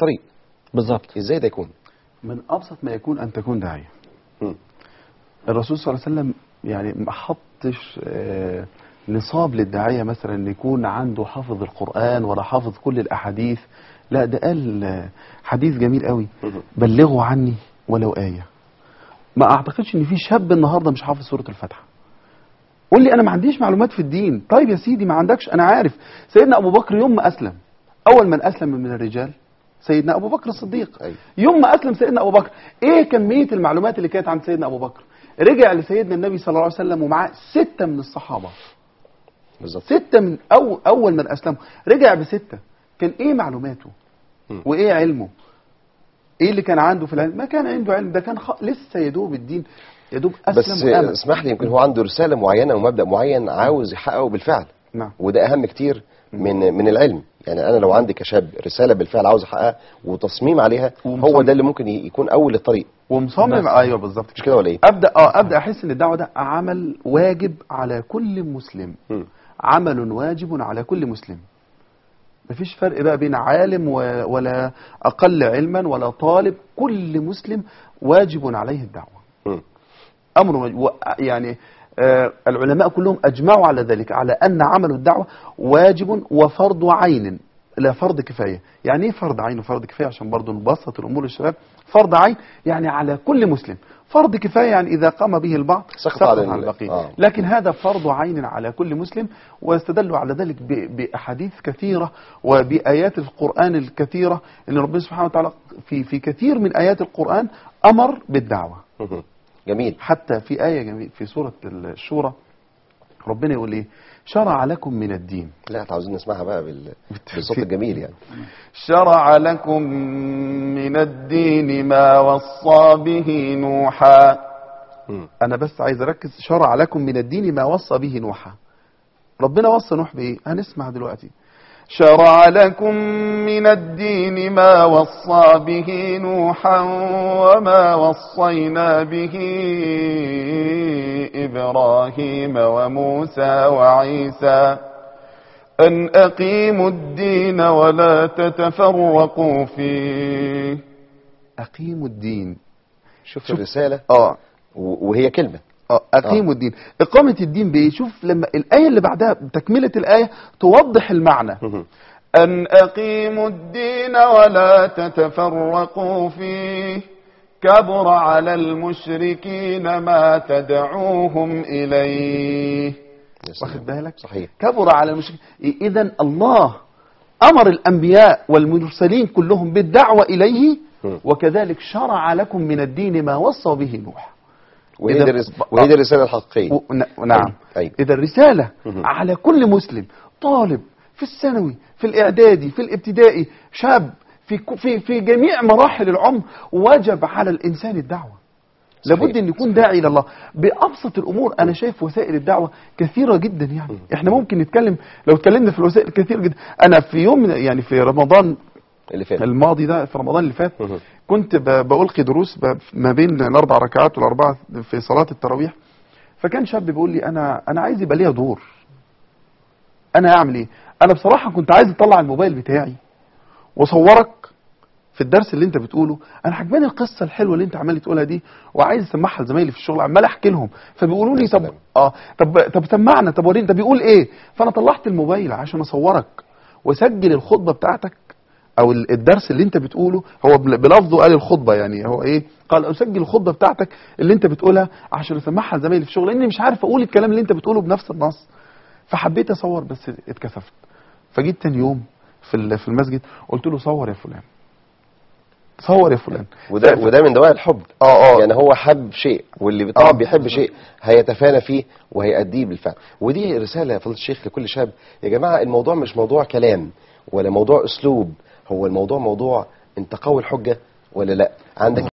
الطريق. بالظبط. ازاي ده يكون؟ من ابسط ما يكون ان تكون داعيه. الرسول صلى الله عليه وسلم يعني ما حطش نصاب للداعية مثلا ان يكون عنده حافظ القرآن ولا حافظ كل الاحاديث، لا ده قال حديث جميل قوي، بلغوا عني ولو آية. ما اعتقدش ان في شاب النهارده مش حافظ سورة الفاتحة. قول لي انا ما عنديش معلومات في الدين، طيب يا سيدي ما عندكش، انا عارف. سيدنا ابو بكر يوم ما اسلم، اول من اسلم من الرجال سيدنا ابو بكر الصديق. يوم ما اسلم سيدنا ابو بكر، ايه كمية المعلومات اللي كانت عند سيدنا ابو بكر؟ رجع لسيدنا النبي صلى الله عليه وسلم ومعاه 6 من الصحابة. بالظبط. 6 من اول من اسلموا، رجع ب6. كان ايه معلوماته؟ وايه علمه؟ ايه اللي كان عنده في العلم؟ ما كان عنده علم، ده كان لسه يدوب الدين، يدوب اسلم. بس اسمح لي، يمكن هو عنده رسالة معينة ومبدا معين عاوز يحققه بالفعل. نعم. وده اهم كتير من العلم. يعني انا لو عندي كشاب رسالة بالفعل عاوز احققها وتصميم عليها، هو ده اللي ممكن يكون اول الطريق ومصمم. ايوه بالظبط، مش كده ولا ايه؟ ابدا احس ان الدعوة ده عمل واجب على كل مسلم. عمل واجب على كل مسلم. مفيش فرق بقى بين عالم ولا اقل علما ولا طالب، كل مسلم واجب عليه الدعوة. امر يعني العلماء كلهم اجمعوا على ذلك، على ان عمل الدعوة واجب وفرض عين لا فرض كفاية. يعني ايه فرض عين وفرض كفاية؟ عشان برضو نبسط الامور للشباب. فرض عين يعني على كل مسلم، فرض كفاية يعني اذا قام به البعض سقط على البقية. لكن هذا فرض عين على كل مسلم، واستدلوا على ذلك باحاديث كثيرة وبايات القران الكثيرة، ان ربنا سبحانه وتعالى في كثير من ايات القران امر بالدعوة. جميل. حتى في آية جميل في سورة الشورى ربنا يقول ايه؟ شرع لكم من الدين. لا عاوزين نسمعها بقى بالصوت الجميل يعني. شرع لكم من الدين ما وصى به نوحا. أنا بس عايز أركز، شرع لكم من الدين ما وصى به نوحا. ربنا وصى نوح بإيه؟ هنسمع دلوقتي. شرع لكم من الدين ما وصى به نوحا وما وصينا به إبراهيم وموسى وعيسى أن أقيموا الدين ولا تتفرقوا فيه. أقيموا الدين. شوف الرسالة. وهي كلمة. أقيموا الدين. إقامة الدين بإيه؟ شوف لما الآية اللي بعدها تكملة الآية توضح المعنى. أن أقيموا الدين ولا تتفرقوا فيه كبر على المشركين ما تدعوهم إليه. واخد بالك؟ صحيح. كبر على المشركين. إذن الله أمر الأنبياء والمرسلين كلهم بالدعوة إليه، وكذلك شرع لكم من الدين ما وصى به نوح. وهي دي الرسالة الحقيقية. نعم. أيوة. إذا الرسالة على كل مسلم، طالب في الثانوي، في الإعدادي، في الابتدائي، شاب، في في في جميع مراحل العمر، وجب على الإنسان الدعوة. لابد أن يكون داعي إلى الله بأبسط الأمور. أنا شايف وسائل الدعوة كثيرة جدا، يعني إحنا ممكن نتكلم، لو اتكلمنا في الوسائل كثير جدا. أنا في يوم يعني في رمضان اللي فات، الماضي ده، في رمضان اللي فات، كنت بألقي دروس ما بين 4 ركعات وال4 في صلاة التراويح. فكان شاب بيقول لي أنا عايز يبقى ليا دور، أنا أعمل إيه؟ أنا بصراحة كنت عايز أطلع الموبايل بتاعي وأصورك في الدرس اللي أنت بتقوله، أنا عجباني القصة الحلوة اللي أنت عمال تقولها دي، وعايز أسمعها لزمايلي في الشغل، عمال أحكي لهم، فبيقولوا لي طب طب سمعنا، طب وريني، طب بيقول إيه؟ فأنا طلعت الموبايل عشان أصورك وأسجل الخطبة بتاعتك او الدرس اللي انت بتقوله. هو بلفظه قال الخطبة، يعني هو ايه؟ قال اسجل الخطبة بتاعتك اللي انت بتقولها عشان اسمعها لزمايلي في الشغل، لاني مش عارف اقول الكلام اللي انت بتقوله بنفس النص. فحبيت اصور بس اتكسفت. فجيت تاني يوم في المسجد قلت له صور يا فلان، صور يا فلان. وده من دواعي الحب. يعني هو حب شيء، واللي طبعا بيحب شيء هيتفانى فيه وهيأديه بالفعل. ودي رسالة يا فضيلة الشيخ لكل شاب، يا جماعة الموضوع مش موضوع كلام ولا موضوع اسلوب، هو الموضوع موضوع انت قوي الحجة ولا لا، عندك